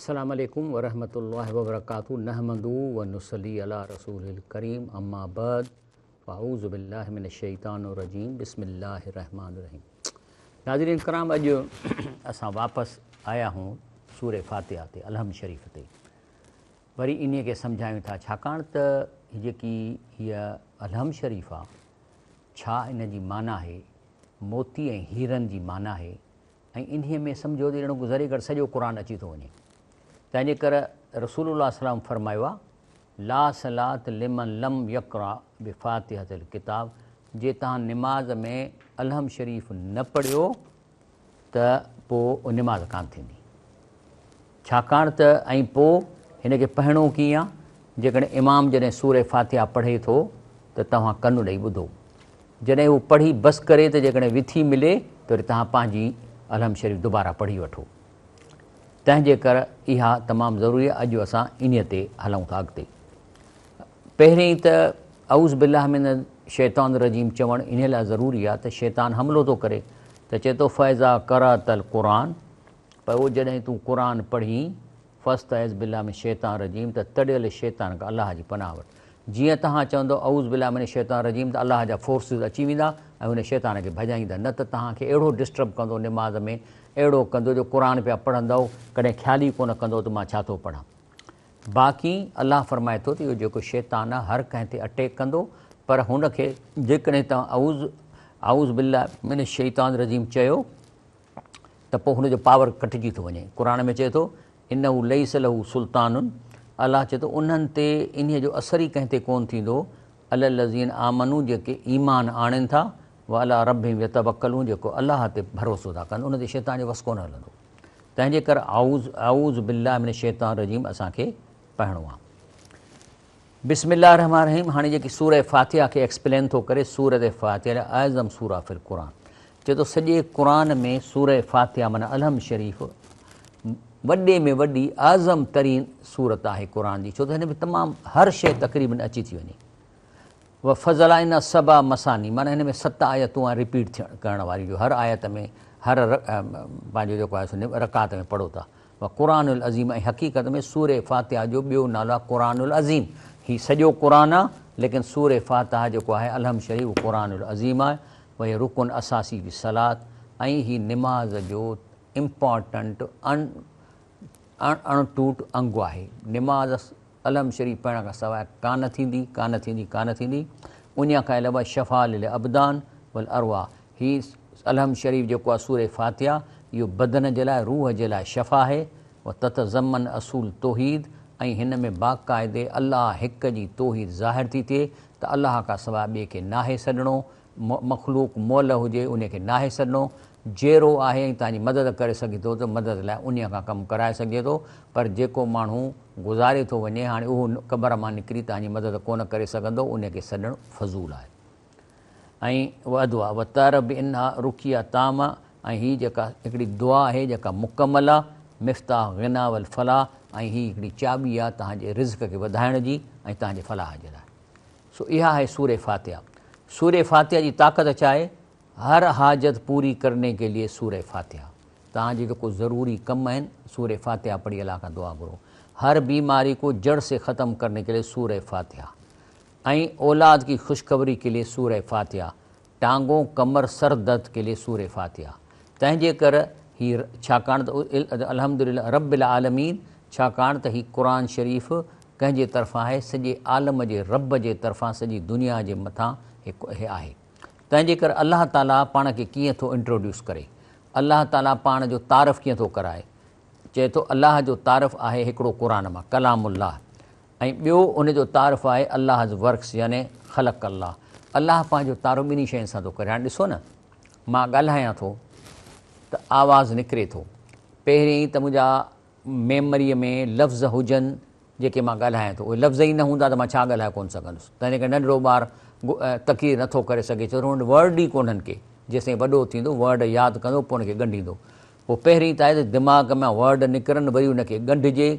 السلام عليڪم ورحمة الله وبرڪاته نحمده ونصلي علي رسوله الڪريم اما بعد فاعوذ بالله من الشيطان الرجيم بسم الله الرحمن الرحيم ناظرين ڪرام اڄ اسان واپس آيا هون سورة فاتحه تي الحمد شريف تي وري انهي کي سمجهايون ٿا ڇاڪاڻ ته هي جيڪي هيء الحمد شريف آ ڇا ان جي معنيٰ آهي موتي ۽ هيرن جي معنيٰ آهي ۽ انهيء ۾ سمجهو ته ڄڻ ڪو ذري گهٽ سڄو قرآن اچي ٿو وڃي. تنهن جي ڪري رسول الله صلي الله عليه وسلم فرمايو آهي، لا صلاة لمن لم يقرأ بفاتحة الڪتاب جي توهان نماز ۾ الحمد شريف نه پڙهيو ته پوء نماز ڪانه ٿيندي. ڇاڪاڻ ته ۽ پوء هن کي پڙهڻو ڪيئن آهي؟ جيڪڏهن امام جڏهن سورة فاتحه پڙهي ٿو ته توهان ڪن ڏئي ٻڌو. جڏهن هو پڙهي بس ڪري ته جيڪڏهن وٿي ملي ته وري توهان پنهنجي الحمد شريف دوباره پڙهي وٺو. تنهن جي ڪر اها تمام ضروري آهي. اڄ اسان انهيء تي هلون ٿا اڳتي. پهرين ته اعوذ بالله من الشيطان الرجيم چوڻ انهيء لاء ضروري آهي ته شيطان حملو ٿو ڪري ته چئي ٿو فاذا قرأت القرآن پوء جڏهن تون قرآن پڙهين فاستعذ بالله من الشيطان الرجيم ته تڙيل شيطان کان الله جي پناهه وٺ. جيئن توهان چوندؤ اعوذ بالله من الشيطان الرجيم ته الله جا فورسز اچي ويندا ۽ ان شيطان کي ڀڄائيندا نه ته توهان کي اهڙو ڊسٽرب ڪندو نماز ۾ اهڙو ڪندو جو قرآن پيا پڙهندؤ ڪڏهن خيال ئي ڪونه ڪندؤ ته مان ڇا ٿو پڙهان. باقي الله فرمائي ٿو ته اهو جيڪو شيطان آهي هر ڪنهن تي اٽيڪ ڪندو پر هن کي جيڪڏهن توهان اعوذ اعوذ بالله من الشيطان الرجيم چيو ته پوء هن جو پاور ڪٽجي ٿو وڃي. قرآن ۾ چئي ٿو، انه ليس له سلطان، الله چئي ٿو انهن تي انهيء جو اثر ئي ڪنهن تي ڪونه ٿيندو، علي الذين آمنوا جيڪي ايمان آڻين ٿا، وعلي ربهم يتوڪلون جيڪو الله تي ڀروسو ٿا ڪن، ان تي شيطان جو وس ڪونه هلندو. تنهن جي ڪري اعوذ اعوذ بالله من الشيطان الرجيم اسان کي پڙهڻو آهي. بسم الله الرحمٰن الرحيم هاڻي جيڪي سورة فاتحه کي ايڪسپلين ٿو ڪري سورة فاتحه اعظم سورة في القرآن چئي ٿو سڄي قرآن ۾ سورة فاتحه معنيٰ الحمد شريف وڏي ۾ وڏي اعظم ترين سورت آهي قرآن جي ڇو ته هن ۾ تمام هر شيء تقريبن اچي ٿي وڃي و فضل ان سبع مثاني معنيٰ هن ۾ ست آيتون آهن رپيٽ ٿيڻ ڪرڻ واريون جو هر آيت ۾ هر پنهنجو جيڪو آهي سو رڪعت ۾ پڙهو ٿا و قرآن العظيم ۽ حقيقت ۾ سورة فاتحه جو ٻيو نالو آهي قرآن العظيم هي سڄو قرآن آهي ليڪن سورة فاتحه جيڪو آهي الحمد شريف اهو قرآن العظيم آهي وهي رڪن اساسي في الصلاة ۽ هي نماز جو امپارٽنٽ اڻ اڻٽوٽ انگ آهي نماز الحمد شريف پڙهڻ کان سواء ڪانه ٿيندي ڪانه ٿيندي ڪانه ٿيندي انهيء کان علاوه شفاء للابدان والارواح هي الحمد شريف جيڪو آهي سورة فاتحه اهو بدن جي لاء روح جي لاء شفا آهي وتتضمن اصول توحيد ۽ هن ۾ باقاعدي الله هڪ جي توحيد ظاهر ٿي ٿئي ته الله کان سواء ٻئي کي ناهي سڏڻو مخلوق مئل هجي انهي کي ناهي سڏڻو جيئرو آهي ۽ توهان جي مدد ڪري سگهي ٿو ته مدد لاء انهي کان ڪم ڪرائي سگهجي ٿو پر جيڪو ماڻهو گذاري ٿو وڃي هاڻي اهو قبر مان نڪري توهان جي مدد ڪونه ڪري سگهندو انهي کي سڏڻ فضول آهي. ۽ وادعا وتعرف بانها رقيه تامه ۽ هي جيڪا هڪڙي دعا آهي جيڪا مڪمل آهي مفتاح غنا والفلاح ۽ هي هڪڙي چاٻي آهي توهان جي رزق کي وڌائڻ جي ۽ توهان جي فلاح جي لاء. سو اها آهي سورة فاتحه. سورة فاتحه جي طاقت ڇا آهي؟ هر حاجت پوري ڪرني ڪي ليي سورة فاتحه. توهان جي جيڪو ضروري ڪم آهن سورة فاتحه پڙهي الله کان دعا گهرو. هر بيماري ڪو جڙ سي ختم ڪرني ڪي ليي سورة فاتحه. ۽ اولاد ڪي خوشخبري ڪي ليي سورة فاتحه، ٽانگون ڪمر سر درد ڪي ليي سورة فاتحه. تنهن جي ڪر هي ڇاڪاڻ ته الحمدلله رب العالمين ڇاڪاڻ ته هي قرآن شريف ڪنهن جي طرفان آهي سڄي عالم جي رب جي طرفان سڄي دنيا جي مٿان هڪ آهي. تنهن جي ڪر الله تعالي پاڻ کي ڪيئن ٿو انٽروڊيوس ڪري الله تعالي پاڻ جو تعارف ڪيئن ٿو ڪرائي چئي ٿو الله جو تعارف آهي هڪڙو قرآن مان ڪلام الله ۽ ٻيو ان جو تعارف آهي الله his works يعني خلق الله. الله پنهنجو تعارف ٻنهي شين سان ٿو ڪري. هاڻي ڏسو نه مان ڳالهايان ٿو ته آواز نڪري ٿو. پهرين ته منهنجا ميمريء ۾ لفظ هجن جيڪي مان ڳالهايان ٿو. اهي لفظ ئي نه هوندا ته مان ڇا ڳالهائي ڪونه سگهندس. تنهن ڪري ننڍڙو ٻار تقرير نٿو ڪري سگهي ڇو ته هن وٽ ورڊ ئي ڪونهن ڪي. جيستائين وڏو ٿيندو ورڊ ياد ڪندو پوء ان کي ڳنڍيندو. پوء پهرين ته آهي ته دماغ مان ورڊ نڪرن وري ان کي ڳنڍجي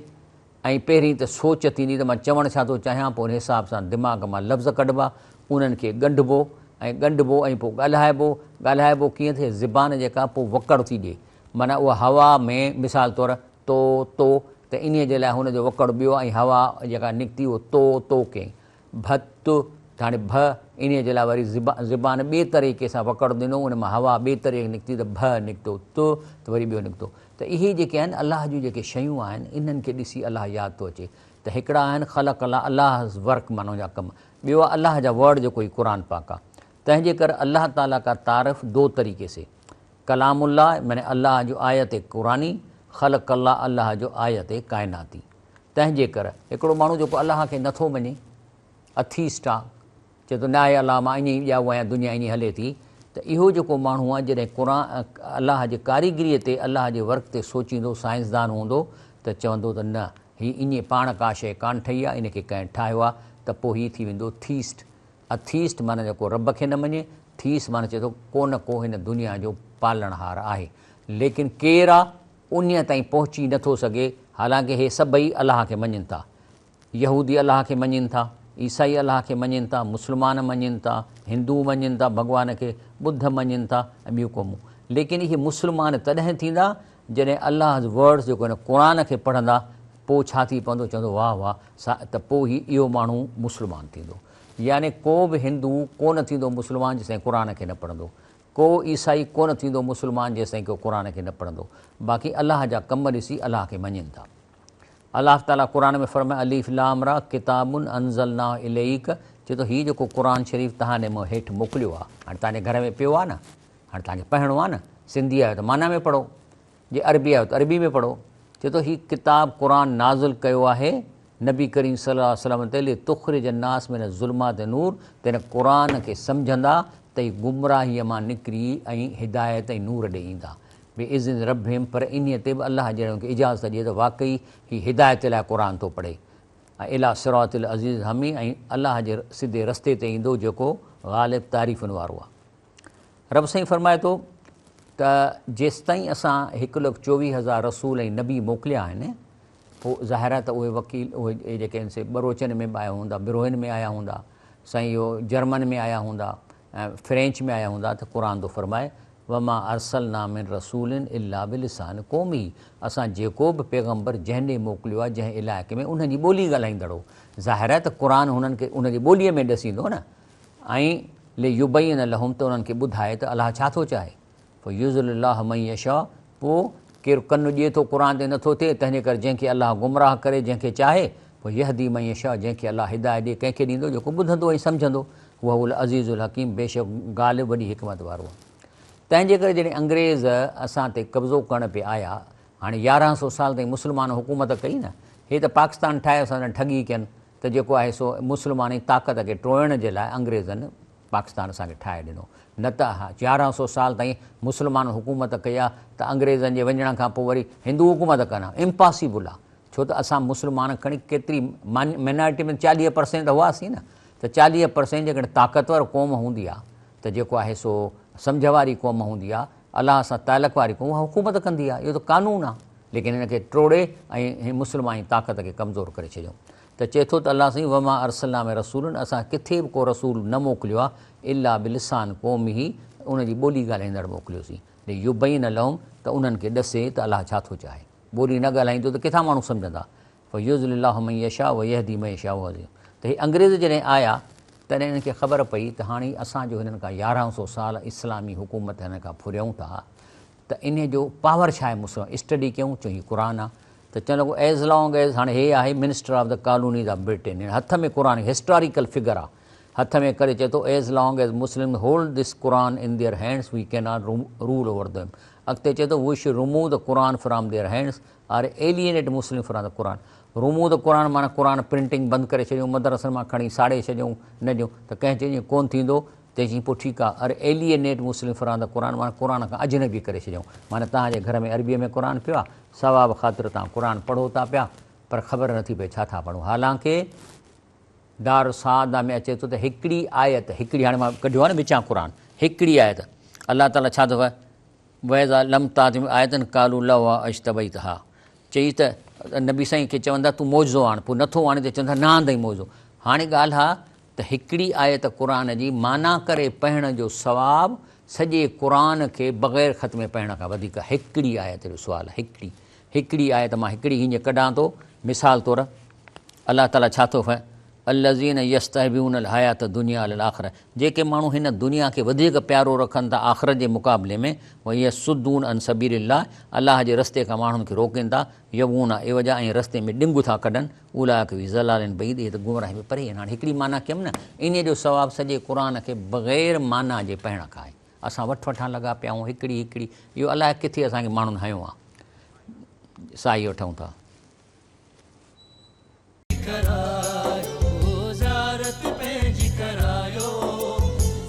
۽ پهرين ته سوچ ٿيندي ته مان چوڻ ڇا ٿو چاهيان، پوء ان حساب سان دماغ مان لفظ ڪڍبا، انهن کي ڳنڍبو ۽ ڳنڍبو ۽ پوء ڳالهائبو، ڳالهائبو ڪيئن ٿئي، زبان جيڪا پوء وڪڙ ٿي ڏئي، معنيٰ اها هوا ۾ مثال طور تو، تو، ته انهيء جي لاء هن جو وڪڙ ٻيو آهي ۽ هوا جيڪا نڪتي اهو تو تو ڪيائين. ڀت، ته هاڻي ڀ، انهيء جي لاء وري زبان ٻئي طريقي سان وڪڙ ڏنو، ان مان هوا ٻئي طريقي نڪتي ته ڀ نڪتو، ت ته وري ٻيو نڪتو. ته اهي جيڪي آهن الله جون جيڪي شيون آهن انهن کي ڏسي الله ياد ٿو اچي ته هڪڙا آهن خلق الله، الله ورڪ معنيٰ ان جا ڪم، ٻيو آهي الله جا ورڊ جيڪو هي قرآن پاڪ آهي. تنهن جي ڪري الله تعاليٰ ڪا تعارف دو طريقي سي، ڪلام الله معني الله جو آيت قرآني، خلق الله الله جو آيت ڪائناتي. تنهن جي ڪر هڪڙو ماڻهو جيڪو الله کي نٿو مڃي، Atheist، آ، چئي ٿو ناهي الله مان ائين ئي ڄائو آهيان دنيا ائين ئي هلي ٿي ته اهو جيڪو ماڻهو آ جڏهن قرآن الله جي ڪاريگريء تي الله جي ورڪ تي سوچيندو سائنسدان هوندو ته چوندو ته نه هي ائين پاڻ ڪا شيء ڪانه ٺهي آ ان کي ڪنهن ٺاهيو آ ته پوء هي ٿي ويندو Theist، Atheist، معنيٰ جيڪو رب کي نه مڃي، Theist معنيٰ چئي ٿو ڪو نه ڪو هن دنيا جو پالڻهار آهي ليڪن ڪير آ انهيء تائين پهچي نه ٿو سگهي، حالانڪه هي سڀئي الله کي مڃين ٿا. يهودي الله کي مڃين ٿا، عيسائي الله کي مڃين ٿا، مسلمان مڃين ٿا، هندو مڃين ٿا ڀڳوان کي، ٻڌ مڃين ٿا ۽ ٻيون قومون. ليڪن اهي مسلمان تڏهن ٿيندا جڏهن Allah's words جيڪو هن قرآن کي پڙهندا پوء ڇا ٿي پوندو چوندو واه واه سا ته پوء هي اهو ماڻهو مسلمان ٿيندو. يعني ڪو به هندو ڪونه ٿيندو مسلمان جيستائين قرآن کي نه پڙهندو. ڪو عيسائي ڪونه ٿيندو مسلمان جيستائين ڪو قرآن کي نه پڙهندو. باقي الله جا ڪم ڏسي الله کي مڃين ٿا. الله تعالي قرآن ۾ فرمايو الف لام را ڪتاب انزلناه اليک چئي ٿو هي جيڪو قرآن شريف توهان ڏي مون هيٺ موڪليو آهي هاڻي توهان جي گهر ۾ پيو آهي نه هاڻي توهان کي پڙهڻو آهي نه سنڌي آهيو ته معنيٰ ۾ پڙهو جي عربي آهيو ته عربي ۾ پڙهو چئي ٿو هي ڪتاب قرآن نازل ڪيو آهي نبي ڪريم صلي الله عليه وسلم تي لتخرج الناس من الظلمات النور ته هن قرآن کي سمجهندا ته هي گمراهيء مان نڪري ۽ هدايت ۽ نور ڏي ايندا باذن ربهم پر انهيء تي به الله جڏهن ان کي اجازت ڏئي ته واقعي هي هدايت لاء قرآن ٿو پڙهي ۽ الي صراط العزيز الحميد ۽ الله جي سڌي رستي تي ايندو جيڪو غالب تعريفن وارو آهي. رب سائين فرمائي ٿو ته جيستائين اسان هڪ لک چوويهه هزار رسول ۽ نبي موڪليا آهن پوء ظاهر آهي ته اهي وڪيل اهي جيڪي آهن سي ٻروچن ۾ به آيا هوندا، بروهين ۾ آيا هوندا، سائين اهو جرمن ۾ آيا هوندا ۽ فرينچ ۾ آيا هوندا ته قرآن ٿو فرمائي وما ارسلنا من رسول الا بلسان قومه اسان جيڪو به پيغمبر جنهن ڏي موڪليو آهي جنهن علائقي ۾ انهن جي ٻولي ڳالهائيندڙ هو ظاهر آهي ته قرآن هنن کي ان جي ٻوليء ۾ ڏسيندو نه ۽ ليبين لهم ته انهن کي ٻڌائي ته الله ڇا ٿو چاهي فيضل الله من يشاء پوء ڪير ڪن ڏئي ٿو قرآن تي نٿو ٿئي تنهنجي ڪري جنهن کي الله گمراهه ڪري جنهن کي چاهي پوء يهدي من يشاء جنهن کي الله هدايت ڏئي ڪنهن کي ڏيندو جيڪو ٻڌندو ۽ سمجهندو وهو العزيز الحڪيم بيشڪ غالب وڏي حڪمت وارو آهي. تنهن جي ڪري جڏهن انگريز اسان تي قبضو ڪرڻ پئي آيا هاڻي 1100 سال تائين مسلمان حڪومت ڪئي نه هي ته پاڪستان ٺاهي اسان سان ٺڳي ڪين ته جيڪو آهي سو مسلماني طاقت کي ٽوڙڻ جي لاء انگريزن پاڪستان اسان کي ٺاهي ڏنو نه ته 1100 سال تائين مسلمانن حڪومت ڪئي آ ته انگريزن جي وڃڻ کان پوء وري هندو حڪومت ڪن ها امپاسيبل آ ڇو ته اسان مسلمان کڻي ڪيتري مينارٽي ۾ 40 پرسينٽ هئاسين نه ته 40 پرسينٽ جيڪڏهن طاقتور قوم هوندي آ ته جيڪو آهي سو سمجهه واري قوم هوندي آ الله سان تعلق واري قوم اها حڪومت ڪندي آ اهو ته قانون آ ليڪن هن کي ٽوڙي ۽ مسلماني طاقت کي ڪمزور ڪري ڇڏيو ته چئي ٿو ته الله سائين وما ارسلنا من رسول اسان ڪٿي به ڪو رسول نه موڪليو آ الا بلسان قومه ان جي ٻولي ڳالهائيندڙ موڪليوسين ليبين لهم ته انهن کي ڏسي ته الله ڇا ٿو چاهي ٻولي نه ڳالهائيندو ته ڪٿان ماڻهو سمجهندا فيضل الله من يشاء ويهدي من يشاء وهو العزيز ته هي انگريز جڏهن آيا تڏهن هنن کي خبر پئي ته هاڻي اسان جو هنن کان 1100 سال اسلامي حڪومت هنن کان ڦريون ٿا ته انهي جو پاور ڇا آهي مسلمان اسٽڊي ڪيون چيون هي قرآن آ ته چوڻ لڳو ايز لانگ ايز هاڻي هي آهي minister of the colonies of Britain هن هٿ ۾ قرآن هسٽاريڪل فگر آ هٿ ۾ ڪري چئي ٿو as long as Muslim hold this Quran in their hands we can not rule over them اڳتي چئي ٿو we should remove the Quran from their hands or alienate Muslim from the Quran remove the Quran معنيٰ قرآن printing بند ڪري ڇڏيون مدرسن مان کڻي ساڙي ڇڏيون نه ڏيون ته ڪنهن چيو ائين ڪون ٿيندو تنهن چيائين پوء ٺيڪ آ or alienate Muslim from the Quran معنيٰ قرآن کان اجنبي ڪري ڇڏيائون معنيٰ توهان جي گهر ۾ عربيء ۾ قرآن پيو آ ثواب خاطر توهان قرآن پڙهو ٿا پيا پر خبر نٿي پئي ڇا ٿا پڙهون حالانڪه دارالسعاده ۾ اچي ٿو ته هڪڙي آيت هڪڙي هاڻي مان ڪڍيو آ نه وچان قرآن هڪڙي آيت الله تعاليٰ ڇا ٿو فرمائي واذا لم تاتهم آية قالوا لولا اجتبيتها چئي ته نبي سائين کي چوندا تون معجزو آڻ پوء نٿو آڻي ته چوندا نه آندئي معجزو هاڻي ڳالهه آ ته هڪڙي آيت قرآن جي معنيٰ ڪري پڙهڻ جو ثواب سڄي قرآن کي بغير ختمي پڙهڻ کان وڌيڪ آهي. هڪڙي آيت جو سوال آهي هڪڙي. هڪڙي آيت مان هڪڙي هينئن ڪڍان ٿو، مثال طور الله تعاليٰ ڇا ٿو فرمائي، الذين يستحبون الحياة الدنيا علي الاخرة جيڪي ماڻهو هن دنيا کي وڌيڪ پيارو رکن ٿا آخرت جي مقابلي ۾، ويصدون عن سبيل الله الله جي رستي کان ماڻهن کي روڪين ٿا، يبغونها عوجا ۽ رستي ۾ ڏنگ ٿا ڪڍن، اولئک في ضلال بعيد اهي ته گمراهي ۾ پري آهن. هاڻي هڪڙي معنيٰ ڪيم نه، انهيء جو ثواب سڄي قرآن کي بغير معنيٰ جي پڙهڻ کان آهي. اسان وٺ وٺان لڳا پيا آهيون هڪڙي هڪڙي، اهو الائي ڪٿي اسان کي ماڻهن هنيو آهي. ساهي وٺون ٿا. ڪرايو زيارت پنهنجي ڪرايو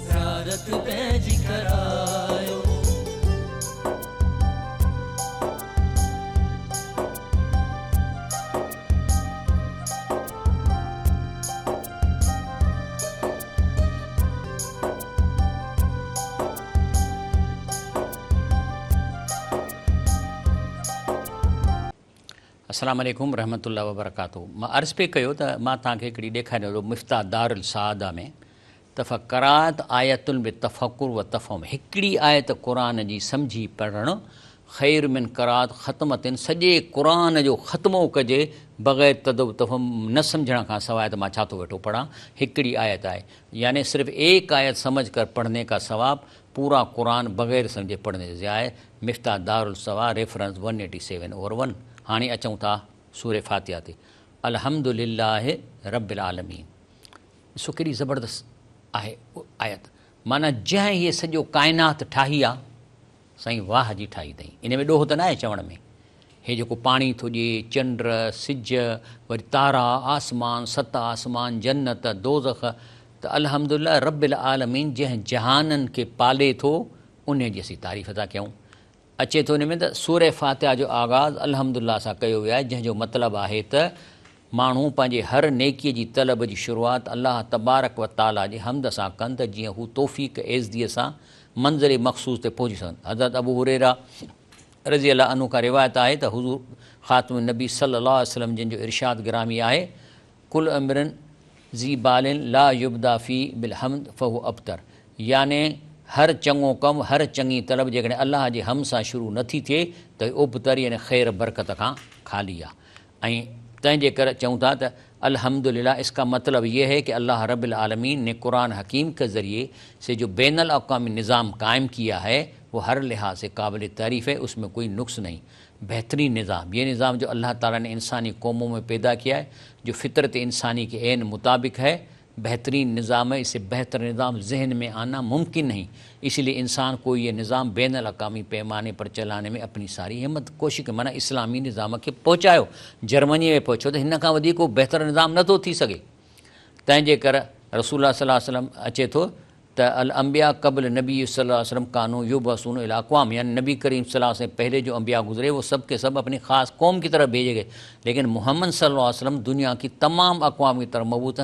زيارت پنهنجي ڪرايو. السلام عليڪم رحمة الله وبرڪاته مان عرض پئي ڪيو ته مان توهان کي هڪڙي ڏيکاريان ٿو مفتاح دارالسعاده ۾ ته قرات آيت بالتفڪر والتفهم هڪڙي آيت قرآن جي سمجهي پڙهڻ خير من قرات ختمة سڄي قرآن جو ختمو ڪجي بغير تدبر تفهم نه سمجهڻ کان سواء ته مان ڇا ٿو ويٺو پڙهان هڪڙي آيت آهي يعني صرف ايڪ آيت سمجھ ڪر پڙهني کا ثواب پورا قرآن بغير سمجهي پڙهني جي آهي مفتاح دارالسوا ريفرنس ون ايٽي سيون اور ون هاڻي اچون ٿا سورة فاتحه تي الحمد لله رب العالمين ڏسو ڪيڏي زبردست آهي آيت معنيٰ جنهن هي سڄو ڪائنات ٺاهي آ سائين واهه جي ٺاهي اٿئي ان ۾ ڏوهه ته ناهي چوڻ ۾ هي جيڪو پاڻي ٿو ڏئي چنڊ سج وري تارا آسمان ست آسمان جنت دوزخ ته الحمد لله رب العالمين جنهن جهانن کي پالي ٿو انهيء جي اسين تعريف ٿا ڪيون. اچي ٿو ان ۾ ته سورة فاتحه جو آغاز الحمد لله سان ڪيو ويو آهي جنهن جو مطلب آهي ته ماڻهو پنهنجي هر نيڪيء جي طلب جي شروعات الله تبارڪ و تعاليٰ جي حمد سان ڪن ته جيئن هو توفيق ايزديء سان منزل مقصود تي پهچي سگهن. حضرت ابو هريره رضي الله عنه کان روايت آهي ته حضور خاتم النبي صلي الله عليه وسلم جن جو ارشاد گرامي آهي ڪل امر ذي بال لا يبدا فيه بالحمد فهو ابتر يعني هر چڱو ڪم، هر چڱي طلب جيڪڏهن الله جي حمد سان شروع نه ٿي ٿئي ته ابتر يعني خير برڪت کان خالي آ ۽ تنهن جي ڪري چئون ٿا ته الحمد لله اس کا مطلب يه هي ڪه الله رب العالمين ني قرآن حڪيم ڪي ذريعي سي جو بين الاقوامي نظام قائم ڪيا هي وه هر لحاظ سي قابل تعريف هي اس مين ڪوئي نقص نهين بهترين نظام يه نظام جو الله تعالي ني انساني قومون مين پيدا ڪيا هي جو فطرت انساني ڪي عين مطابق هي بهترين نظام هي اسي بهتر نظام ذهن مين آنا ممڪن نهين اسي ليي انسان ڪو يه نظام بين الاقوامي پيماني پر چلاني مين اپني ساري همت ڪوشش ڪري معنيٰ اسلامي نظام کي پهچايو جرمني ۾ پهچو ته هن کان وڌيڪ ڪو بهتر نظام نه ٿو ٿي سگهي تنهن جي ڪر رسول الله صلي الله عليه وسلم اچي ٿو ته الانبياء قبل نبي صلي الله عليه وسلم ڪانو يبعثون الي اقوام يعني نبي ڪريم صلي الله عليه وسلم پهلي جو انبياء گذري وہ سب ڪي سب اپني خاص قوم ڪي طرف ڀيجي گئي ليڪن محمد صلي الله عليه وسلم دنيا ڪي تمام اقوام ڪي طرف مبعوث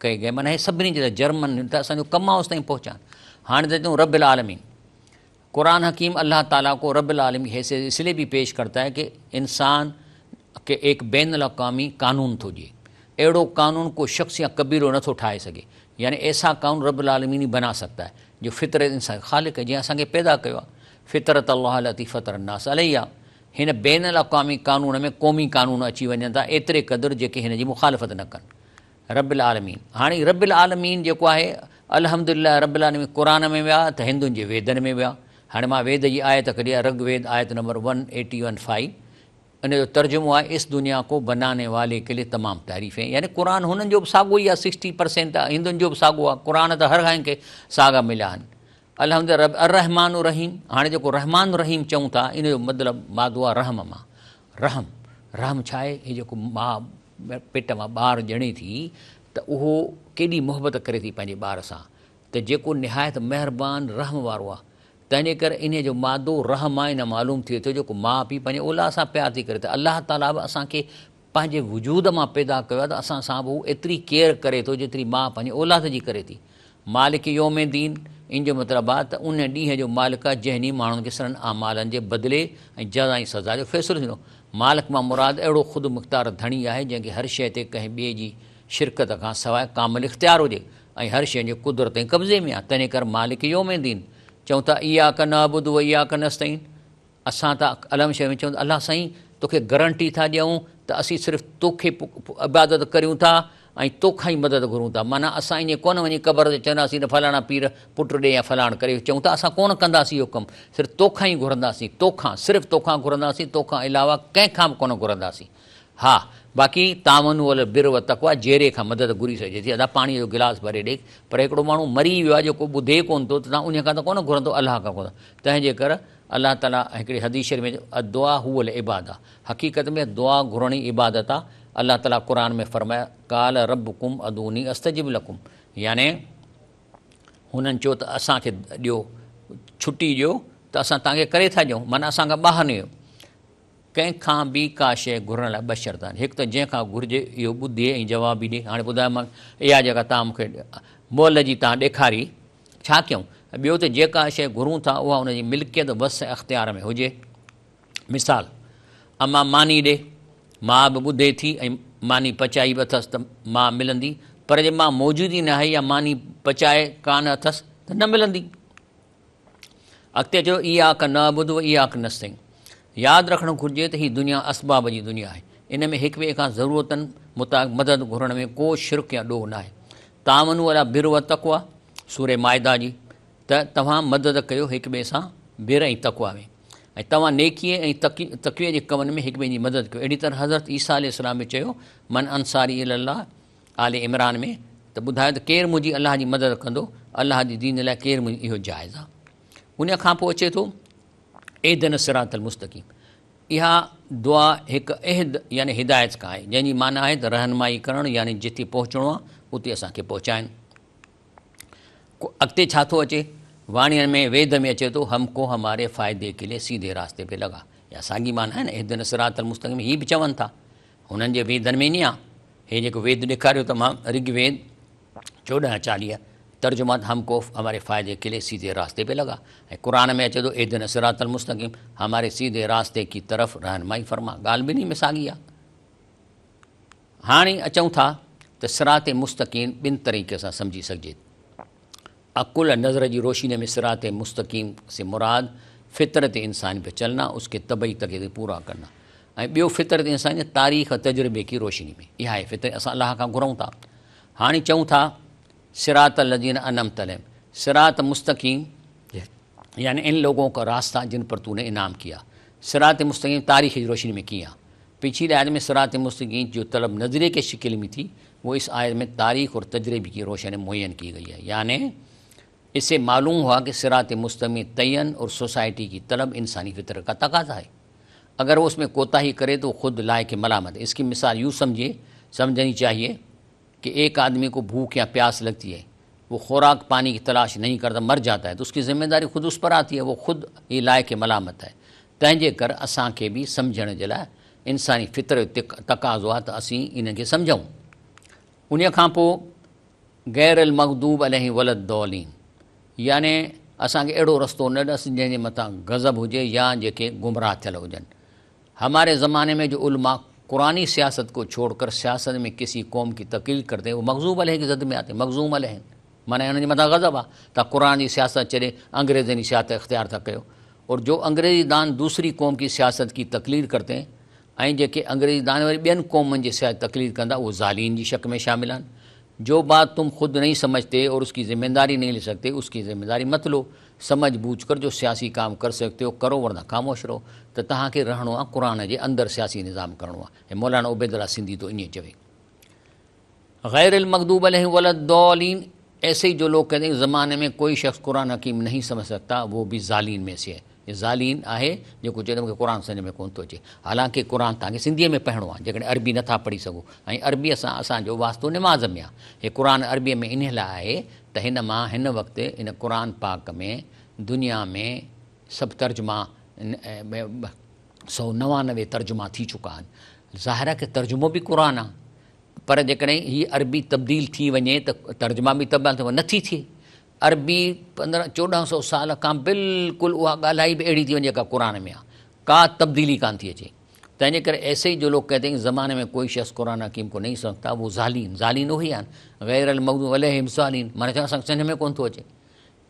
ڪئي گئي معنيٰ هي سڀني جي لاء جرمن ته اسان جو ڪم آهي اوستائين پهچائڻ هاڻي ته چون رب العالمين قرآن حڪيم الله تعاليٰ کو رب العالمين کی حيثيت اس لئي به پيش ڪرتا هي ڪه انسان کي ايڪ بين الاقوامي قانون ٿو ڏئي اهڙو قانون ڪو شخص يا قبيلو نه ٿو ٺاهي سگهي يعني ايسا قانون رب العالمين ئي بنا سگهتا هي جو فطرت انسان خالق هي جنهن اسان کي پيدا ڪيو آهي فطرت الله التي فطر الناس عليها هن بين الاقوامي قانون ۾ قومي قانون اچي وڃن ٿا ايتري قدر جيڪي هن جي مخالفت نه ڪن رب العالمين هاڻي رب العالمين جيڪو آهي الحمد لله رب العالمين قرآن ۾ به آ ته هندن جي ويدن ۾ به آ هاڻي مان ويد جي آيت ڪڍي آ رگ ويد آيت number one eighty one five ان جو ترجمو آهي اس دنيا ڪو بناني والي ڪي لئي تمام تعريفين يعني قرآن هنن جو به ساڳو ئي آ سڪسٽي پرسينٽ آ هندن جو به ساڳو آ قرآن ته هر ڪنهن کي ساڳا مليا آهن الحمد رب الرحمٰن الرحيم هاڻي جيڪو رحمان رحيم چئون ٿا ان جو مطلب مادو آ رحم مان رحم رحم ڇا آهي هي جيڪو ماء پيٽ مان ٻار ڄڻي ٿي ته اهو ڪيڏي محبت ڪري ٿي پنهنجي ٻار سان ته جيڪو نهايت مهربان رحم وارو آهي تنهنجي ڪري انهيء جو مادو رحم آهي ان معلوم ٿئي ٿو جيڪو ماء پيء پنهنجي اولاد سان پيار ٿي ڪري ته الله تعاليٰ به اسان کي پنهنجي وجود مان پيدا ڪيو آهي ته اسان سان به هو ايتري ڪيئر ڪري ٿو جيتري ماء پنهنجي اولاد جي ڪري ٿي. مالڪ يوم الدين، ان جو مطلب آهي ته ان ڏينهن جو مالڪ آهي جنهن ڏينهن ماڻهن کي سندن اعمالن جي بدلي ۽ جزا ۽ سزا جو فيصلو ٿيندو. مالڪ مان مراد اهڙو خود مختار ڌڻي آهي جنهن کي هر شيء تي ڪنهن ٻئي جي شرڪت کان سواء ڪامل اختيار هجي ۽ هر شيء جي قدرت ۽ قبضي ۾ آهي تنهن ڪري مالڪ يوم الدين چئون ٿا اياڪ نعبد و اياڪ نستعين اسان ته علم شريف ۾ چئون ٿا الله سائين توکي گرنٽي ٿا ڏيون ته اسين صرف توکي عبادت ڪريون ٿا ۽ توکان ئي مدد گهرون ٿا. معنيٰ اسان ائين ڪونه وڃي قبر تي چونداسين ته فلاڻا پير پٽ ڏي يا فلاڻ ڪري چئون ٿا اسان ڪونه ڪنداسين اهو ڪم صرف توکان ئي گهرنداسين توکان صرف توکان گهرنداسين توکان علاوه ڪنهن کان به ڪونه گهرنداسين. ها باقي تعاونوا علي البر والتقويٰ جيئري کان مدد گهري سگهجي ٿي ادا پاڻي جو گلاس ڀري ڏي پر هڪڙو ماڻهو مري ويو آهي جيڪو ٻڌي ڪونه ٿو ته توهان انهي کان ته ڪونه گهرندو الله کان گهرندو تنهن جي ڪر الله تعاليٰ هڪڙي حديث شريف ۾ الدعاء هو العباده حقيقت ۾ دعا گهرڻ ئي عبادت آهي الله تعاليٰ قرآن ۾ فرمايو قال ربڪم ادعوني استجب لڪم يعني هنن چيو ته اسان کي ڏيو ڇٽي ڏيو ته اسان توهان کي ڪري ٿا ڏيون معنيٰ اسان کان ٻاهر نه ويو ڪنهن کان به ڪا شيء گهرڻ لاء ٻه شرط آهن، هڪ ته جنهن کان گهرجي اهو ٻڌي ۽ جواب به ڏئي. هاڻي ٻڌايومانس، اها جيڪا توهان مون کي مئل جي توهان ڏيکاري، ڇا ڪيون؟ ۽ ٻيو ته جيڪا شيء گهرون ٿا اها ان جي ملڪيت، وس ۽ اختيار ۾ هجي. مثال، اما ماني ڏي. ماء به ٻڌي ٿي ۽ ماني پچائي به اٿس ته ماء ملندي، پر جي ماء موجود ئي ناهي يا ماني پچائي ڪانه اٿس ته نه ملندي. اڳتي چيو اياڪ نعبد و اياڪ نستعين ياد رکڻ گهرجي ته هي دنيا اسباب جي دنيا آهي ان ۾ هڪ ٻئي کان ضرورتن مطابق مدد گهرڻ ۾ ڪو شرڪ يا ڏوهه ناهي تعاونوا علي البر والتقويٰ سوره مائده جي ته توهان مدد ڪيو هڪ ٻئي سان بر ۽ تقويٰ ۾ ۽ توهان نيڪي ۽ تقوي جي ڪمن ۾ هڪ ٻئي جي مدد ڪيو اهڙي طرح حضرت عيسيٰ عليه السلام به چيو من انصاري الي الله آل عمران ۾ ته ٻڌايو ته ڪير منهنجي الله جي مدد ڪندو، الله جي دين لاء ڪير منهنجي اهو جائز آهي. ان کان پوء اچي ٿو اهدنا الصراط المستقيم اها دعا هڪ عهد يعني هدايت کان آهي جنهن جي معنيٰ آهي ته رهنمائي ڪرڻ يعني جتي پهچڻو آهي اتي اسان کي پهچائن. اڳتي ڇا ٿو اچي واڻين ۾ ويد ۾ اچي ٿو هم ڪو هماري فائدي ڪي لئي سيڌي راستي پي لگا اها ساڳي معنيٰ آهي نه اهدنا الصراط المستقيم هي به چون ٿا هنن جي ويدن ۾ ني آ. هي جيڪو ويد ڏيکاريو ته مان رگ ويد 14 40 ترجمه ته هم ڪو هماري فائدي ڪي لئي سيڌي راستي پي لگا ۽ قرآن ۾ اچي ٿو اهدنا الصراط المستقيم هماري سيڌي راستي ڪي طرف رهنمائي فرما ڳالهه ٻنهي ۾ ساڳي آ. هاڻي اچون ٿا ته صراط مستقيم ٻن طريقي سان سمجهي سگهجي ٿي. عقل ۽ نظر جي روشني ۾ صراط مستقيم سي مراد فطرت انساني پي چلنا اس ڪي طبعي تقاضي پورا ڪرنا ۽ ٻيو فطرت انساني تاريخ ۽ تجربي ڪي روشني ۾ اها آهي فطرت اسان الله کان گهرون ٿا هاڻي چئون ٿا صراط الذين انعمت عليهم صراط مستقيم يعني ان لوگون کا راستہ جن پر تو نے انعام کیا صراط مستقيم تاريخ جي روشني ۾ ڪيئن آهي پڇلي آيت ۾ صراط مستقيم جو طلب نظريي ڪي شڪل ۾ ٿي वो इस आयत में तारीख और तजर्बे की रोशनी मुअय्यन की गई है यानी इससे मालूम हुआ कि सिरात मुस्तकीम तयन और सोसाइटी की तलब इंसानी फितरत का तकाजा है अगर वो उसमें कोताही करे तो खुद लायक मलामत है इसकी मिसाल यूँ समझिए समझनी चाहिए कि एक आदमी को भूख या प्यास लगती है वो खुराक पानी की तलाश नहीं करता मर जाता है तो उसकी जिम्मेदारी खुद उस पर आती है वो खुद ही लायक मलामत है तंहिंजे कर असांखे बि सम्झण जे लाइ इंसानी फितर जो तक़ाज़ो आहे त असीं इन्हनि खे सम्झूं। उन खां पोइ गैर المغضوب عليهم ولا الضالين يعني असांखे अहिड़ो रस्तो न ॾस जंहिंजे मथां गज़ब हुजे या जेके गुमराह थियल हुजनि। हमारे ज़माने में जो उलमा कुरानी सियासत को छोड़कर सियासत में किसी कौम की तक़रीर करते हैं वो मग़ज़ूब अलैह की ज़द में आते हैं। मग़ज़ूम अलैह माना हुननि जे मथां गज़ब आहे त कुरान जी सियासत छॾे अंग्रेज़नि जी सियासत इख़्तियार था कयो और जो अंग्रेज़ी दान दूसरी कौम की सियासत की तक़लीर करते हैं ऐं जेके अंग्रेज़ी दान वरी ॿियनि क़ौमनि जी सियासत तक़लीर कंदा उहे ज़ालीन जी शक में शामिल आहिनि। जो बात तुम ख़ुद नहीं समझते और उसकी ज़िम्मेदारी नहीं ले सकते उसकी ज़िम्मेदारी मत लो। समझ बूझ कर जो सियासी काम कर सकते हो करो वरना खामोश रहो। त तव्हांखे रहणो आहे क़ुरान जे अंदरि सियासी निज़ाम करिणो आहे। ऐं मौलाना उबैदुल्ला सिंधी थो ईअं चवे गैर المغضوب عليهم ولا الضالين ऐसे ही जो लोग कहते हैं ज़माने में कोई शख्स कुरान हकीम नहीं समझ सकता वो भी ज़ालीन में से है। ज़ालीन आहे जेको चए थो मूंखे क़ुरान सम्झ में कोन थो अचे। हालांकि क़ुरान तव्हांखे सिंधीअ में पढ़िणो आहे जेकॾहिं अरबी नथा पढ़ी सघो ऐं अरबीअ सां असांजो वास्तो निमाज़ में आहे। हे क़ुरान अरबीअ में इन लाइ आहे त हिन मां हिन वक़्तु इन क़ुरान पाक में दुनिया में सभु तर्जुमा 199 तर्जुमा थी चुका आहिनि। ज़ाहिर आहे की तर्जुमो बि क़ुरान आहे पर जेकॾहिं हीअ अरबी तब्दील थी वञे त तर्जुमा बि तब्दील थी नथी थिए। अरबी 15 1400 साल खां बिल्कुलु उहा ॻाल्हाई बि अहिड़ी थी वञे जेका क़ुरान में आहे, का तब्दीली कान थी अचे। तंहिंजे करे ऐसे ही जो लोग कहते हैं ज़माने में कोई शख्स क़ुरान हकीम को नहीं समझता वो ज़ालीन ज़ालीन उहे आहिनि। गैर المغضوب عليهم ज़ालीन माना चवनि असांखे सम्झ में कोन थो अचे।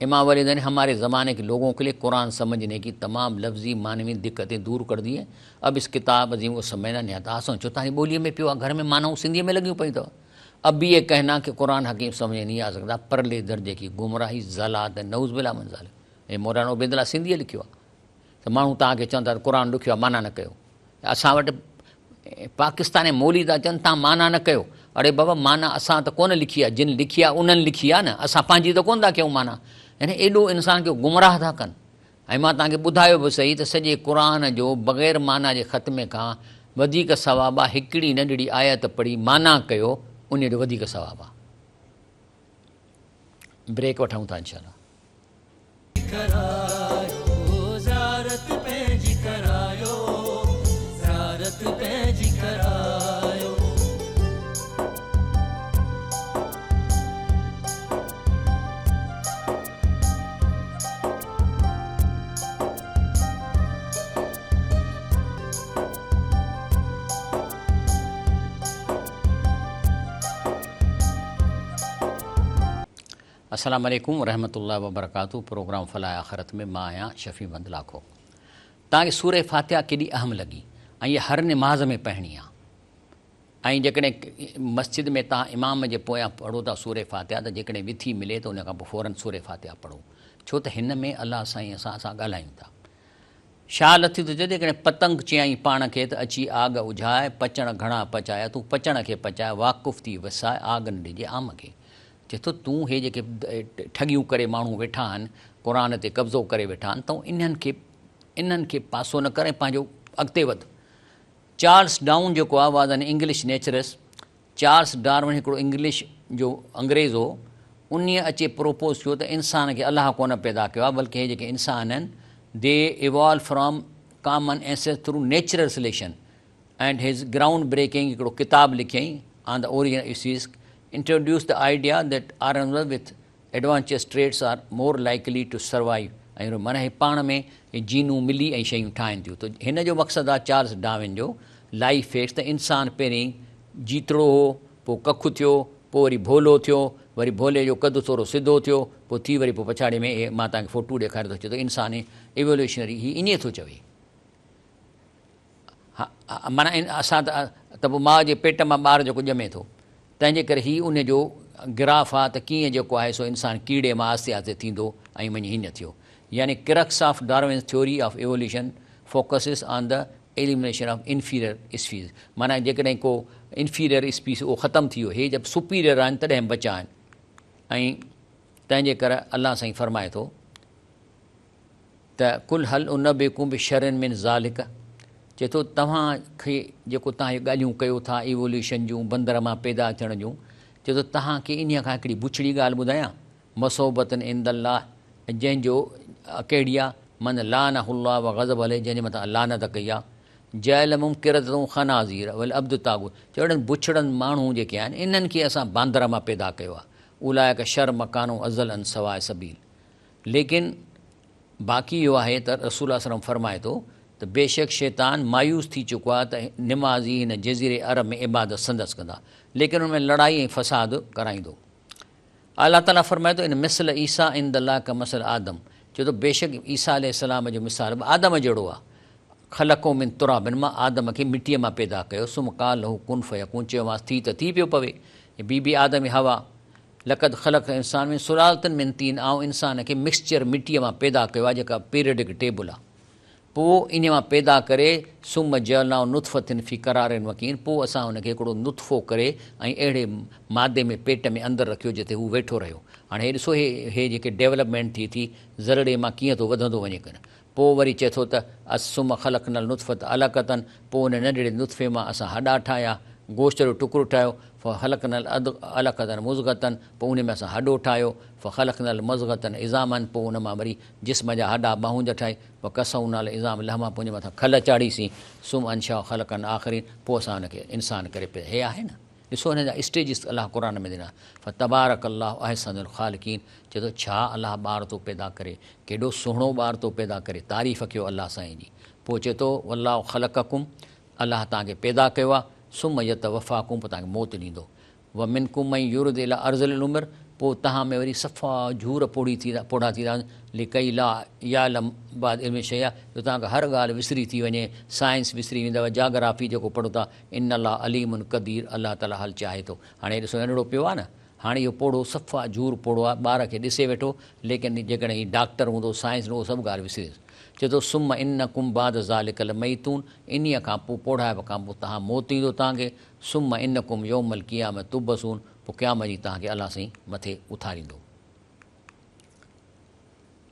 امام ولي ने हमारे ज़माने के लोगों के लिए कुरान समझने की तमाम लफ्ज़ी मानवी दिक्कतें दूर कर दी हैं। अब इस किताब अज़ीम को समझना निहायत आसान, छो तव्हांजी ॿोलीअ में पियो आहे, घर में मानाऊं सिंधीअ में लॻियूं पयूं अथव। अब भी ये कहना कि कुरान हकीम समझ नहीं आ सकता, परले दर्जे की गुमराही ज़लात नऊज़ बिल्लाह मिन ज़ालिक। हे मौलाना उबैदुल्लाह सिंधीअ लिखियो आहे त माण्हू तव्हांखे चवनि था कुरान ॾुखियो आहे, माना न कयो। असां वटि पाकिस्तान मौली था चवनि तव्हां माना न कयो। अड़े बाबा, माना असां त कोन लिखी आहे, जिन लिखी आहे उन्हनि लिखी आहे न, असां पंहिंजी त कोन था कयूं माना। यानी एॾो इंसान खे गुमराह था कनि। ऐं मां तव्हांखे ॿुधायो बि सही त सॼे कुरान जो बग़ैर माना जे ख़त्मे खां वधीक सवाबु आहे हिकिड़ी नंढड़ी आयत पढ़ी माना कयो, उन जो वधीक सवाबु आहे। ब्रेक वठूं था इंशाअल्लाह। अस्सलाम वालेकुम रहमतुल्लाहि व बरकातुहू। प्रोग्राम फलाह आख़िरत में मां आहियां शफ़ी बंद लाखो। तव्हांखे सूरह फातिहा केॾी अहम लॻी ऐं इहा हर निमाज़ में पढ़णी आहे। ऐं जेकॾहिं मस्जिद में तव्हां इमाम जे पोयां पढ़ो था सूरह फातिहा त जेकॾहिं विथी मिले त उन खां पोइ फ़ौरन सूरह फातिहा पढ़ो, छो त हिन में अलाह साईं असां सां ॻाल्हायूं था। शाह लतीफ़ थो चए जेकॾहिं पतंग चयाईं पाण खे त अची आग उझाए, पचण घणा पचाया, तूं पचण खे पचाए, वाक़ुफ़ थी वसाए, आग न ॾिजे आम खे। चए थो तूं हे जेके ठॻियूं करे माण्हू वेठा आहिनि, क़ुरान ते कब्ज़ो करे वेठा आहिनि, त इन्हनि खे पासो न कर ऐं पंहिंजो अॻिते वध। चार्ल्स डाउन जेको आहे was an English naturalist. Charles Darwin हिकिड़ो इंग्लिश जो अंग्रेज़ हो, उन अचे प्रोपोज़ कयो त इंसान खे अलाह कोन पैदा कयो आहे, बल्कि हे जेके इंसान आहिनि they evolve from common ancestor through natural selection. And his ground breaking हिकिड़ो किताबु लिखियईं on the origin of species, introduced the idea that organisms with advanced traits are more likely to survive. ऐं माना हे पाण में जीनूं मिली ऐं शयूं ठाहिनि थियूं। त हिन जो मक़सदु आहे चार्ल्स डार्विन जो लाइफ फैक्ट्स, त इंसान पहिरीं जीतड़ो हो, पोइ कख थियो, पोइ वरी भोलो थियो, वरी भोले जो कदु थोरो सिधो थियो, पोइ थी वरी पोइ पछाड़ीअ में हे मां तव्हांखे फोटू ॾेखारे थो, चए थो इंसान इवोल्यूशनरी ही ईअं थो चवे। हा, माना असां त पोइ माउ जे पेट मां ॿार जेको ॼमे थो, तंहिंजे करे ही उनजो ग्राफ आहे त कीअं जेको आहे सो इंसान कीड़े मां आहिस्ते आहिस्ते थींदो ऐं वञी हीअं थियो। यानी crux of Darwin's theory of evolution focuses on the elimination of inferior species. माना जेकॾहिं को इन्फीरियर स्पीस उहो ख़तमु थी वियो, हे जब सुपीरियर आहिनि तॾहिं बचा आहिनि। ऐं तंहिंजे करे अलाह साईं फरमाए थो त कुल हल उनबिकुम बिशर्रिन मिन ज़ालिक, चए थो तव्हांखे जेको तव्हां ॻाल्हियूं कयो था इवोल्यूशन जूं, बंदर मां पैदा थियण जूं, चए थो तव्हांखे इन्हीअ खां हिकिड़ी बुछड़ी ॻाल्हि ॿुधायां, मसौबतन इंदल्लाह, जंहिंजो कहिड़ी आहे, मन लानहुल्लाह व ग़ज़ब अलैहि, जंहिंजे मथां लानत कई आहे, जअलहुम क़िरदतन ख़नाज़ीर वल अब्द तागूत, चए अहिड़नि बुछड़नि माण्हू जेके आहिनि इन्हनि खे असां बांदर मां पैदा कयो आहे, उलाइक शर मकानो अज़ल अन सवाए सबील। लेकिन बाक़ी इहो आहे त रसूल सल्लल्लाहु अलैहि वसल्लम फरमाए थो त बेशक शैतान मायूस थी चुको आहे त निमाज़ी हिन जज़ीरे अरब में इबादत संदसि कंदा, लेकिन हुन में लड़ाई ऐं फसाद कराईंदो। अलाह ताला फरमाए थो इन मिसल ईसा इंदल्लाह का मसल आदम, चए थो बेशक ईसा अलैहिस्सलाम जो मिसाल बि आदम जहिड़ो आहे, खलको मिन तुराबिन, मां आदम खे मिटीअ मां पैदा कयो, सुम क़ाल लहू कुन फयकून, चयोमांसि थी त थी पियो पवे। बीबी आदम हवा, लक़द ख़लक़ इंसान मिन सुलालतिन मिन तीन, ऐं इंसान खे मिक्सचर मिटीअ मां पैदा कयो आहे जेका पीरियडिक टेबल आहे, पोइ इन मां पैदा करे सुम जअलनाहु नुतफ़तिन फ़ी करारिन मकीन, पोइ असां हुनखे हिकिड़ो नुतफ़ो करे ऐं अहिड़े मादे में पेट में अंदरि रखियो जिते हू वेठो रहियो। हाणे हे ॾिसो हे जेके डेवलपमेंट थी थी ज़रड़े मां कीअं थो वधंदो वञे करे। पोइ वरी चए थो त सुम ख़लक़नल नुतफ़त अलक़तन, पोइ हुन नंढड़े नुतफ़े मां असां हॾा ठाहिया, गोश्त जो टुकड़ो ठाहियो, फ़ख़लक़नल अलक़तन मुज़ग़तन, पोइ उन में असां हॾो ठाहियो, फ़ख़लक़नल मुज़ग़तन इज़ामन, पोइ उन मां वरी जिस्म जा हॾा बाहुनि जा ठाहे, वकसौनाल इज़ाम लहमा, पोइ उन मथां खल चाढ़ीसीं, सुम अंशा ख़लक़न आख़रीन, पोइ असां हुनखे इंसान करे पिया। हे आहे न, ॾिसो हिन जा स्टेजिस अलाह क़ुरान में ॾिना। फ़तबारक अल्लाह अहसनुल ख़ालिक़ीन, चए थो छा अलाह ॿार थो पैदा करे, केॾो सुहिणो ॿार थो पैदा करे, तारीफ़ कयो अलाह साईं जी। पोइ चए थो वल्लाहु ख़लक़कुम, अलाह तव्हांखे पैदा कयो आहे, सुम यतवफ़ाकुम, पोइ तव्हांखे मौत ॾींदो, व मिनकुम मन युरद इला अर्ज़िल उम्र, پوء توهان ۾ وري صفا جهور پوڙهي ٿي پوڙها ٿي ٿا وڃو، لڪي لا يعلم بعد علم شيئا، جو توهان کان هر ڳالهه وسري ٿي وڃي، سائنس وسري ويندو، جاگرافي جيڪو پڙهو ٿا، ان الله عليم قدير، الله تعاليٰ حل چاهي ٿو. هاڻي ڏسو ننڍڙو پيو آهي نه، هاڻي اهو پوڙهو صفا جهور پوڙهو آهي، ٻار کي ڏسي ويٺو، ليڪن جيڪڏهن هي ڊاڪٽر هوندو، سائنس هوندو، اهو سڀ ڳالهه وسري ويندس. چئي ٿو، ثم انڪم بعد ذلڪ لميتون، انهيء کان پوء پوڙهائپ کان پوء توهان موت ايندو توهان کي، ثم انڪم يوم القيامة تبعثون، پوء قيامت ڏينهن توهان کي الله سائين مٿي اٿاريندو.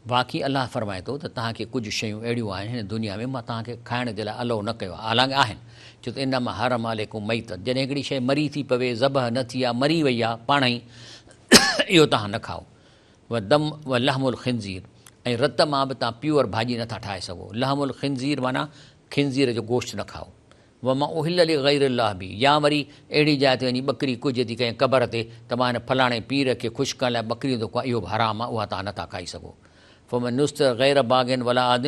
باقي الله فرمائي ٿو ته توهان کي ڪجهه شيون اهڙيون آهن هن دنيا ۾ مان توهان کي کائڻ جي لاء الائو نه ڪيو آهي حالانڪه آهن ڇو ته انما حرم عليڪم ميتة جڏهن هڪڙي شيء مري ٿي پوي ذبح نه ٿي آهي مري وئي آهي پاڻ ئي اهو توهان نه کائو و دم و لحم الخنزير ۽ رت مان به توهان پيور ڀاڄي نٿا ٺاهي سگهو لحم الخنزير معنيٰ خنزير جو گوشت نه کائو وما اهل لغير الله به يا وري اهڙي جاء تي وڃي ٻڪري ڪجي ٿي ڪنهن قبر تي ته مان هن فلاڻي پير کي خوش ڪرڻ لاء ٻڪري ٿو ڪهان اهو به حرام آهي اها توهان نٿا کائي سگهو فمن اضطر غير باغ ولا عاد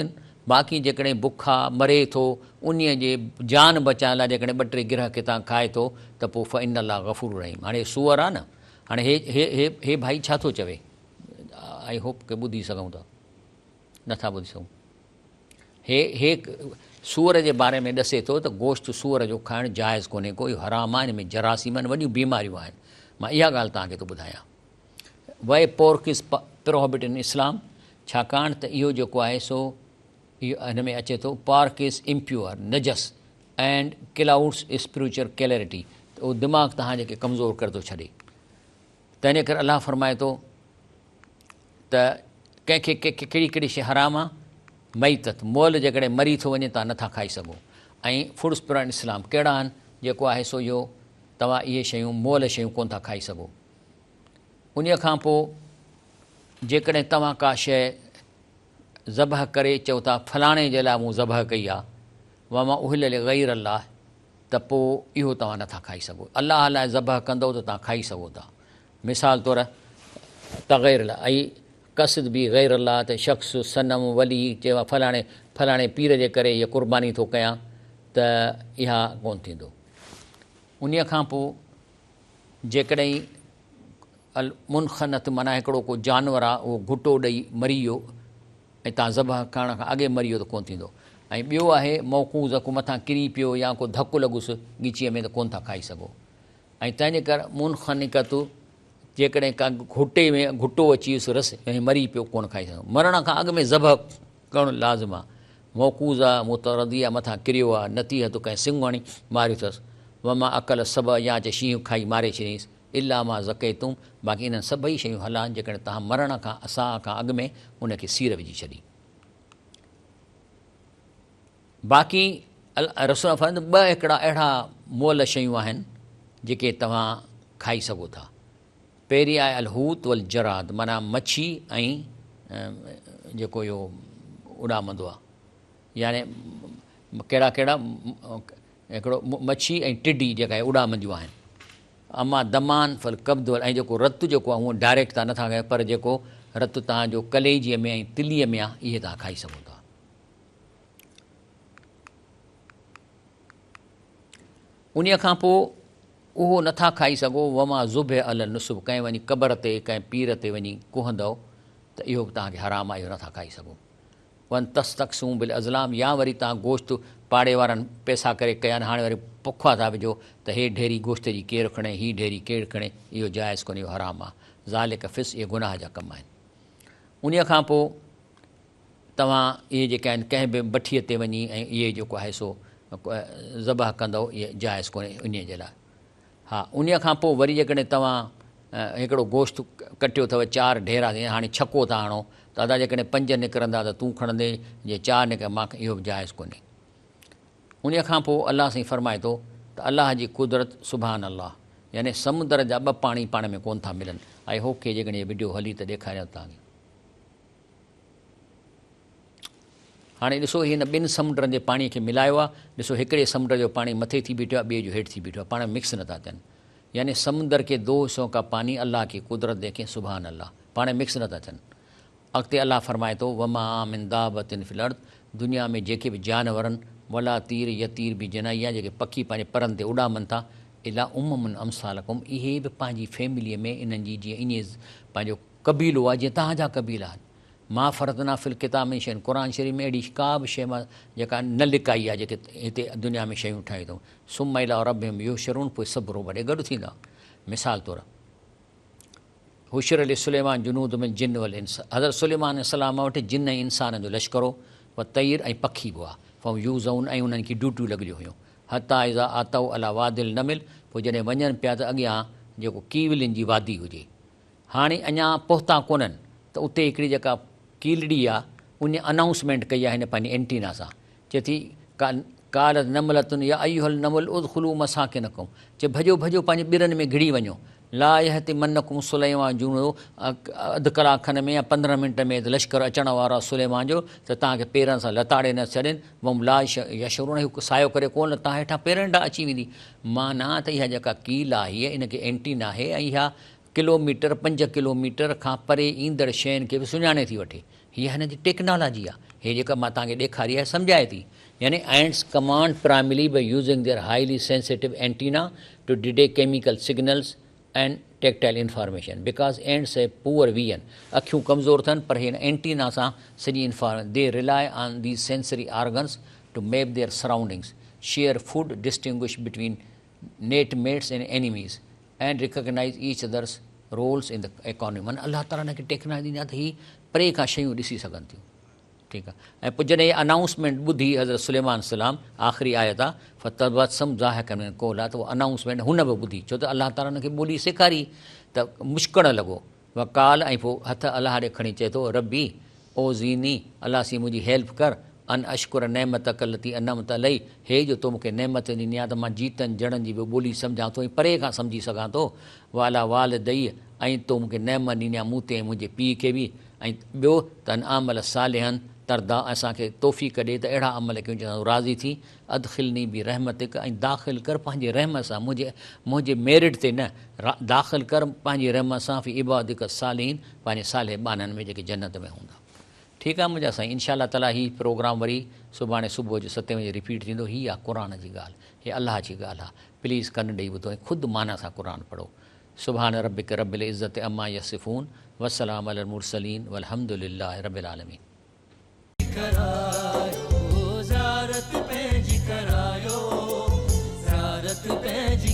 باقي جيڪڏهن بک آ مري ٿو انهي جي جان بچائڻ لاء جيڪڏهن ٻه ٽي گرهه ڪتان کائي ٿو ته پوء فان الله غفور رحيم هاڻي هي سوئر آ نه هاڻي هي هي هي هي ڀائي ڇا ٿو چوي I hope ڪي ٻڌي سگهون ٿا نٿا ٻڌي سگهون. هي هي سوئر جي باري ۾ ڏسي ٿو ته گوشت سوئر جو کائڻ جائز ڪونهي ڪو اهو حرام آهي ان ۾ جراثيم آهن وڏيون بيماريون آهن مان اها ڳالهه توهان کي ٿو ٻڌايان why pork is prohibited in Islam ڇاڪاڻ ته اهو جيڪو آهي سو اهو هن ۾ اچي ٿو پارڪ از امپيور نجس اينڊ ڪلائوڊس اسپريچوئل ڪليرٽي ته اهو دماغ توهان جي کي ڪمزور ڪري ٿو ڇڏي تنهن جي ڪري الله فرمائي ٿو ته ڪنهن کي ڪهڙي ڪهڙي شيء حرام آ؟ ميتت، مئل جيڪڏهن مري ٿو وڃي توهان نٿا کائي سگهو ۽ فوڊس پران اسلام ڪهڙا آهن جيڪو آهي سو اهو توهان اهي شيون مئل شيون ڪونه ٿا کائي سگهو. انهيء کان پوء جيڪڏهن توهان ڪا شيء ذبح ڪري چئو ٿا فلاڻي جي لاء مون ذبح ڪئي آ وما اهل لغير الله ته پوء اهو توهان نٿا کائي سگهو. الله لاء ذبح ڪندؤ ته توهان کائي سگهو ٿا. مثال طور تغير الله اي قصد به غير الله ته شخص صنم ولي چيو آهي فلاڻي فلاڻي پير جي ڪري هيء قرباني ٿو ڪيان ته اها ڪونه ٿيندو. انهيء کان پوء جيڪڏهن المنخنث معنيٰ هڪڙو ڪو جانور آهي اهو گهٽو ڏئي مري ويو ۽ تان ذبح ڪرڻ کان اڳي مري ويو ته ڪونه ٿيندو ۽ ٻيو آهي موقوذ ڪو مٿان ڪري پيو يا ڪو ڌڪ لڳس ڳچيء ۾ ته ڪونه ٿا کائي سگهو. ۽ تنهنجي ڪر منخنقة جيڪڏهن ڪا گهٽي ۾ گهٽو اچي ويس رس ۽ مري پيو ڪونه کائي سگهندو. مرڻ کان اڳ ۾ ذبح ڪرڻ لازم آ. موقوذة متردية مٿان ڪريو آ، نطيحة ڪنهن سڱ هڻي ماريو اٿس. وما اڪل السبع يا چي شينهن کائي ماري ڇڏيائينس. الا ما ذڪيتم باقي انهن سڀئي شيون حلال جيڪڏهن توهان مرڻ کان ساهه کان اڳ ۾ ان کي سير وجهي ڇڏي. باقي رسول الله فرمائن ٿا ٻه هڪڙا اهڙا مئل شيون آهن جيڪي توهان کائي سگهو ٿا. پهرين آهي الحوت والجراد معنيٰ مڇي ۽ جيڪو اهو اڏامندو آهي يعني ڪهڙا ڪهڙا هڪڙو مڇي ۽ ٽڊي جيڪا اڏامنديون آهن. اما دمان فالڪبد ۽ جيڪو رت جيڪو آهي هونء ڊائريڪٽ توهان نٿا کائو پر جيڪو رت توهان جو ڪليجي ۾ ۽ تليء ۾ آهي اهي توهان کائي سگهو ٿا. انهيء کان پوء اهو نٿا کائي سگهو، وما ذبح علي النصب ڪنهن وڃي قبر تي ڪنهن پير تي وڃي ڪهندؤ ته اهو به توهان کي حرام آهي اهو نٿا کائي سگهو. وان تستقسموا بالازلام يا وري توهان گوشت پاڙي وارن پئسا ڪري ڪيا آهن هاڻي وري پکوا ٿا وجهو ته هي ڍيري گوشت جي ڪير کڻي هي ڍيري ڪير کڻي اهو جائز ڪونهي اهو حرام آهي ذالڪ فسق اهي گناهه جا ڪم آهن. انهيء کان پوء توهان اهي جيڪي آهن ڪنهن به بٺيء تي وڃي ۽ اهي جيڪو آهي سو ذبح ڪندؤ اهي جائز ڪونهي انهيء جي لاء. ها انهيء کان پوء وري جيڪڏهن توهان هڪڙو گوشت ڪٽيو اٿو چار ڍيرا ٿي هاڻي ڇڪو ٿا هڻو ته ادا جيڪڏهن پنج نڪرندا ته تون کڻندين جي چار نڪر مان اهو به جائز ڪونهي. انهيء کان پوء الله سائين فرمائي ٿو ته الله جي قدرت سبحان الله يعني سمندر جا ٻه پاڻي پاڻ ۾ ڪونه ٿا ملن. I hope کي جيڪڏهن هيء وڊيو هلي ته ڏيکاريان توهان کي. هاڻي ڏسو هي هن ٻن سمنڊن جي پاڻي کي ملايو آهي ڏسو هڪڙي سمنڊ جو پاڻي مٿي ٿي بيٺو آهي ٻئي جو هيٺ ٿي بيٺو آهي پاڻ ۾ مڪس نٿا ٿين يعني سمندر ڪي دو حصون ڪا پاني الله ڪي قدرت ديکين سبحان الله پاڻ ۾ مڪس نٿا ٿين اڳتي الله فرمائي ٿو وما من دابة في الارض دنيا ۾ جيڪي به جانورن ولا طير يطير بجناحيه جيڪي پکي پنهنجي پرن تي اڏامن ٿا الا امم امثالڪم اهي به پنهنجي فيمليء ۾ انهن جي جيئن ائين پنهنجو قبيلو آهي جيئن توهان جا قبيلا آهن. ما فرطنا في الڪتاب من شيء قرآن شريف ۾ اهڙي ڪا به شيء مان جيڪا نه لڪائي آهي جيڪي هتي دنيا ۾ شيون ٺاهيون اٿئون. ثم الي ربهم يحشرون پوء سڀ رب ڏي گڏ ٿيندا. مثال طور. حشر لسليمان جنود من الجن والانس حضرت سليمان عليه السلام وٽ جن ۽ انسانن جو لشڪر هو، والطير ۽ پکي به هئا، فهم يوزعون ۽ انهن کي ڊيوٽيون لڳليون هيون، حتيٰ اذا اتوا علي وادي النمل پوء جڏهن وڃن پيا ته اڳيان جيڪو ڪيولين جي وادي هجي هاڻي اڃا پهتا ڪونهن ته اتي هڪڙي جيڪا ڪيلڙي آ ان انائونسمينٽ ڪئي آ هن پنهنجي اينٽينا سان چئي ٿي قالت نملة يا ايها النمل ادخلوا مساڪنڪم چي ڀڄو ڀڄو پنهنجي ٻرن ۾ گهڙي وڃو لا يحطمنڪم سليمان جنوده اڌ ڪلاڪ کن ۾ يا 15 منٽن ۾ لشڪر اچڻ وارو آهي سليمان جو ته توهان کي پيرن سان لتاڙي نه ڇڏين وهم لا يشعرون هو سايو ڪري ڪونه توهان هيٺان پيرن هيٺان اچي ويندي معنيٰ ته اها جيڪا ڪيل آهي ان کي اينٽينا آهي ۽ اها ڪلوميٽر 5 ڪلوميٽر کان پري ايندڙ شين کي به سڃاڻي ٿي وٺي هيء هن جي ٽيڪنالاجي آهي. هيء جيڪا مان توهان کي ڏيکاري آهي سمجهائي ٿي. يعني ants command primarily by using their highly sensitive antenna to detect chemical signals and tactile information because ants have poor vision اکيون ڪمزور اٿن پر هن اينٽينا سان سڄي information they rely on these sensory organs to map their surroundings share food distinguish between nest mates and enemies and recognise each other's roles in the economy معنيٰ الله تعاليٰ هن کي ٽيڪنالاجي ڏني آهي ته هي پري کان شيون ڏسي سگهن ٿيون ٺيڪ آهي ۽ پوء جڏهن هي انائونسمينٽ ٻڌي حضرت سليمان السلام آخري آيت آهي فتبسم ضاحڪا من قولها ته اها انائونسمينٽ هن به ٻڌي ڇو ته الله تعاليٰ هن کي ٻولي سيکاري ته مشڪڻ لڳو وقال ۽ پوء هٿ الله ڏي کڻي چئي ٿو ربي اوزيني الله سين منهنجي هيلپ ڪر ان اشڪر نعمتک التي انعمت علي هي جو تو مون کي نعمت ڏني آهي ته مان جيتن جڙن جي به ٻولي سمجهان ٿو ۽ پري کان سمجهي سگهان ٿو وعلي والدي ۽ تو مون کي نعمت ڏني آهي مون تي ۽ منهنجي پيء کي به ۽ ٻيو ته ان اعمل صالحا ترضاه ۽ اسان کي توفيق ڏي ته اهڙا عمل ڪيون جنهن سان تون راضي ٿين ادخلني برحمتک ۽ داخل ڪر پنهنجي رحمت سان منهنجي منهنجي ميرٽ تي نه داخل ڪر پنهنجي رحمت سان في عبادک الصالحين پنهنجي صالح ٻانهن ۾ جيڪي جنت ۾ هوندا. ٺيڪ آ منهنجا سائين انشاء الله تعالي هي پروگرام وري سڀاڻي صبح جو ستين بجي رپيٽ ٿيندو هي آ قرآن جي ڳالهه هي الله جي ڳالهه آ پليز ڪن ڏئي ٻڌو ۽ خود معنيٰ سان قرآن پڙهو سبحان ربک رب العزت عما يصفون وسلام علي المرسلين والحمد لله رب العالمين. ڪرايو زيارت پنهنجي ڪرايو زيارت پنهنجي.